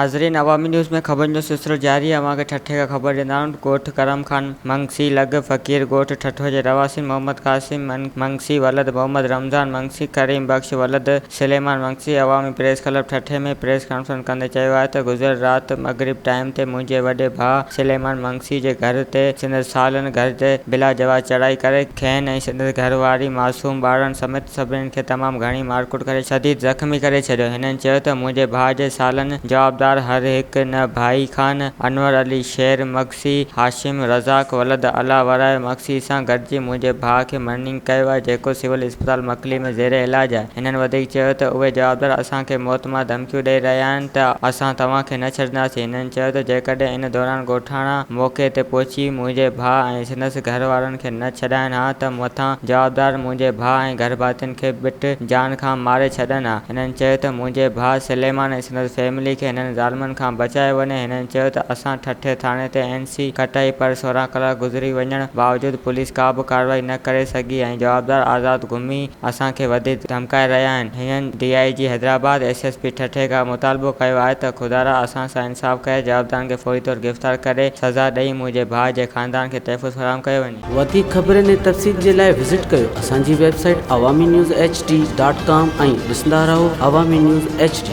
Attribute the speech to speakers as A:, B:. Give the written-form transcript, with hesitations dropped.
A: ناظرين عوامي نيوز ۾ خبرن جو سلسلو جاري آهي اوهان کي ٺٽي کان خبر ڏيندا آهيون ڳوٺ ڪرم خان منگسي لڳ فقير ڳوٺ ٺٽو جي رهواسين محمد قاسم منگسي ولد محمد رمضان منگسي ڪريم بخش ولد سليمان منگسي عوامي پريس ڪلب ٺٽي ۾ پريس ڪانفرنس ڪندي چيو آهي ته گذريل رات مغرب ٽائيم تي منهنجي وڏي ڀاء سليمان منگسي جي گهر تي سندس سالن گهر تي بلاجواز چڙهائي ڪري کين ۽ سندس گهر واري معصوم ٻارڙن سميت سڀني کي تمام گهڻي مارڪٽ ڪري شديد زخمي ڪري ڇڏيو. هنن چيو ته منهنجي ڀاء جي سالن جوابدار هر هڪ نه ڀائي خان، انور علي شير مگسي، هاشم رزاق ولد الله ورايو مگسي سان گڏجي منهنجي ڀاء کي مرڻينگ ڪيو آهي جيڪو سول اسپتال مڪلي ۾ زير علاج آهي. هنن وڌيڪ چيو ته اهي جوابدار اسان کي موت مان ڌمڪيون ڏئي رهيا آهن ته اسان توهان کي نه ڇڏنداسين. هنن چيو ته جيڪڏهن ان دوران ڳوٺاڻا موقعي تي پهچي منهنجي ڀاء ۽ سندس گهر وارن کي نه ڇڏائن ها ته مٿان جوابدار منهنجي ڀاء ۽ گهرڀاتين کي ٻٽ جان کان ماري ڇڏن ها. هنن چيو ته منهنجي ڀاء سليمان ۽ سندس فيملي کي هنن ظالمن کان بچايو وڃي. هنن چيو ته اسان ٺٽي ٿاڻي تي اين سي ڪٽائي پر 16 ڪلاڪ گذري وڃڻ باوجود پوليس ڪا به ڪارروائي نه ڪري سگهي ۽ جوابدار آزاد گهمي اسان کي وڌيڪ ڌمڪائي رهيا آهن. هنن D I G Hyderabad, S S P ٺٽي کان مطالبو ڪيو آهي ته خدارا اسان سان انصاف ڪري جوابدارن کي فوري طور گرفتار ڪري سزا ڏئي منهنجي ڀاء جي خاندان کي تحفظ فراهم ڪيو وڃي.
B: وڌيڪ خبرن ۽ تفصيل جي لاء وزٽ ڪيو اسان جي website Awami news H D dot com ۽ ڏسندا رهو عوامي نيوز ايڇ ڊي.